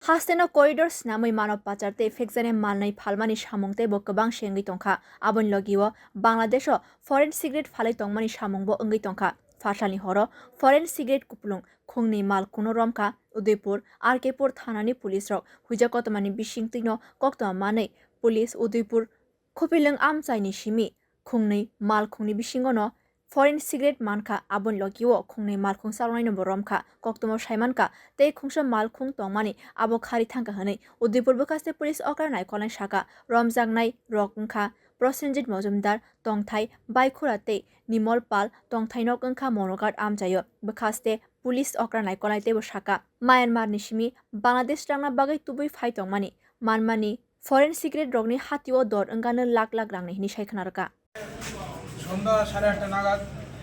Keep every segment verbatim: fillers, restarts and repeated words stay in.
Hasteno corridor snamwi mano pachar tei phekjani malnwi phalmani samung teibo kwbang se wngwi tongkha. Aboni logio Bangladesho foreign cigarette phalwi tongmani samungbo wngwi tongkha. Phasalni horo foreign cigarette kupulung khungnwi malkhungno romkha. Udaipur R K pur thanani police rok huijak kotomani bisingtwino koktoma manwi police Udaipur Khupilwng amchaini simi khungnwi malkhungni bisingono foreign cigarette mankha, aboni logio khungnwi malkhung chaloknainobo romkha, koktwmao saimankha tei khungsa malkhung tongmani abo khari thangkha hwnwi Udaipur bwkhaste police okra naikolnai saka. Romjaknai rok wngkha Prosenjit Mojumdar, tongthai Baikhura tei Nimol Pal, tongthai nok wngkha Monoghat amchaio. Bwkhaste police okra naikolnai teibo saka, Myanmar ni simi Bangladesh rangna bagwi tubui phai tongmani manmani foreign cigarette rokni hatio dor wngkha no lakh lakh rangni hinwi sai khna rwkha. সন্ধ্যা সাড়ে আটটা নাগাদ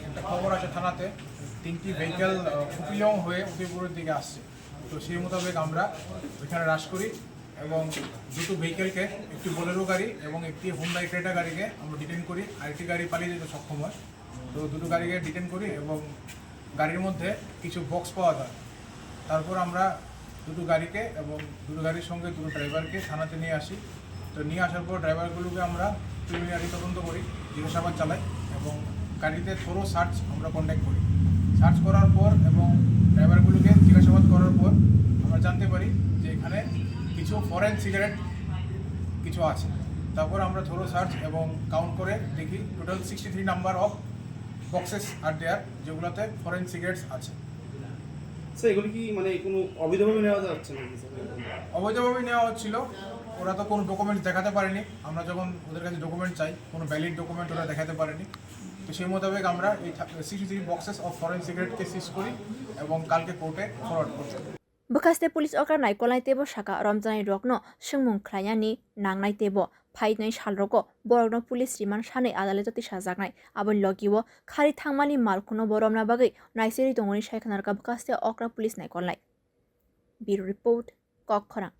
একটা খবর আসে থানাতে, তিনটি ভেহিকেল খুপিলং হয়ে উদয়পুরের দিকে আসছে। তো সেই মোতাবেক আমরা ওইখানে রাশ করি এবং দুটো ভেহিকেলকে, একটি বোলেরো গাড়ি এবং একটি হুন্ডাই ক্রেটা গাড়িকে আমরা ডিটেন করি। আরেকটি গাড়ি পালিয়ে যেতে সক্ষম হয়। তো দুটো গাড়িকে ডিটেন করি এবং গাড়ির মধ্যে কিছু বক্স পাওয়া যায়। তারপর আমরা দুটো গাড়িকে এবং দুটো গাড়ির সঙ্গে দুটো ড্রাইভারকে থানাতে নিয়ে আসি। তো নিয়ে আসার পর ড্রাইভারগুলোকে আমরা প্রিলিমিনারি তদন্ত করি, জিজ্ঞাসাবাদ চালাই এবং গাড়িতে থরো সার্চ আমরা কন্ডাক্ট করি। সার্চ করার পর এবং ড্রাইভারগুলোকে জিজ্ঞাসাবাদ করার পর আমরা জানতে পারি যে এখানে কিছু ফরেন সিগারেট কিছু আছে। তারপর আমরা থরো সার্চ এবং কাউন্ট করে দেখি total sixty three number of boxes are there, যেগুলোতে ফরেন সিগারেটস আছে। স্যার, এগুলি কি মানে কোনো অবৈধভাবে নেওয়া যাচ্ছে নাকি স্যার? অবৈধভাবে নেওয়া হচ্ছিল। ওরা তো কোনো ডকুমেন্টস দেখাতে পারেনি। আমরা যখন ওদের কাছে ডকুমেন্ট চাই, কোনো ভ্যালিড ডকুমেন্ট ওরা দেখাতে পারেনি। তো সেই মোতাবেক আমরা এই sixty three boxes of foreign সিগারেটকে সিজ করি এবং কালকে কোর্টে ফরওয়ার্ড করি। Bwkhaste police okra naikolnai teibo saka romjaknai rokno swngmung khlainani nangnai teibo phainai salrogo borokno police remand sanwi adaloto tisajaknai. Aboni logio khari thangmani malkhungno bo romna bagwi naisirwi tongoni sai khna rwkha bwkhaste okra police naikolnai. Bureau Report, Kokkhorang.